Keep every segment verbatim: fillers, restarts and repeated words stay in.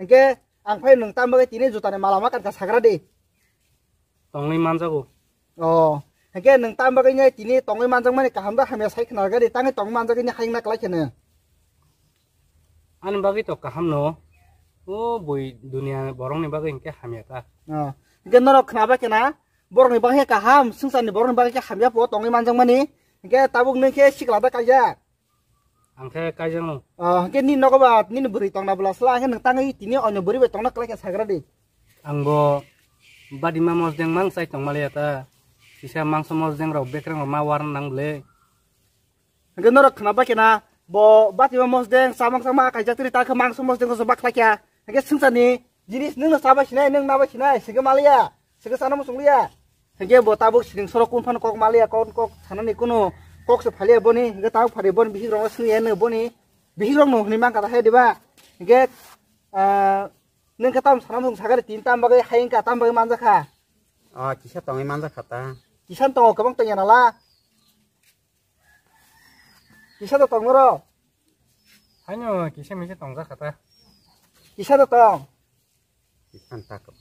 Hingke ang phai nwng tam bagwi tini jutani mala ma kankha sagra di. Tongwi manjago. Oh, hingke nwng tam bagwi ne tini tongwi manjakmani kaham da hamya sai khna gari tangwi tongwi manjagwi ne hayung na klai kheno. Ani bagwi to kaham no. O bui dunia borokni bagwi hingke hamya ta. Oh, hingke norok khna ba kena borokni bagwi kaham, swngcharni borokni bagwi khe hamya po tongwi manjakmani. Hingke tabuk nwng khe sikla da kaijak. Ang khe kaijak no. Oh, hingke nini nogo ba nini bwrwi tongna bwla sla hingke nwng tangwi tini onyo bwrwi bai tongna klai khe sagra di. Ang bo badima mosdeng mang chai tongmaliya ta. Kisa mangso mosdeng rok bekreng rok ma warna nang bwle. Hingke norok khna ba kena bo badima mosdeng chamang chamang kaijak tiri ta khe mangso mosdeng rok ba khlai kha. Hingke swngcharni jinis nwng no chabai sinai nwng nabai sinai singke maliya. Singke sana musung liya. Hingke bo tabuk siring sorok kun phano kok maliya kok kok sanani kuno kok se phaliya boni hingke tabuk phari boni bihik rok no swngya no boni bihik rok no hwnwi mang kata hai diba. Hingke ah, nwng khe tam sana musung sagari tin tam bagwi hayung ka tam bagwi manjakha. Oh, kisa tongwi manjakha ta. Kisan tongo kwbang tongya nala. Kisa to tong noro. Haino kisa misa tongjakha ta. Kisa to tong. Kisan ta ko.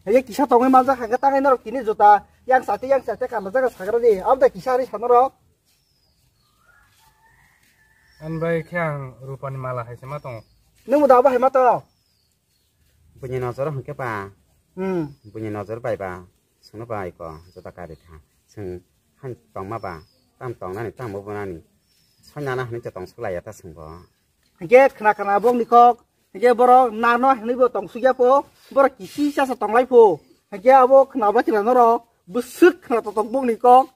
Heye kisa tongwi manjakha hingke tangai norok tini juta yang sate yang sate kanna jaga sagra di. Abda kisa ari sanorok. An bai khe ang rupani mala hai se ma tongo. Nwng bo da bo hai ma tong. Buini nojoro hwnkhe ba. Hmm. Buini nojor bai ba. Sono ba iko jota kari kha. Chwng han tongma ba. Tam tongnani tam bo bonani. Soinana hwnwi to tong suklaiya ta chwng bo. Hingke khna khna bokni kok. Hingke borok nano hwnwi bo tong sukya po. Borok kisi chasa tonglai po. Hingke abo khna ba khna norok. Bwswk khna totok bokni kok.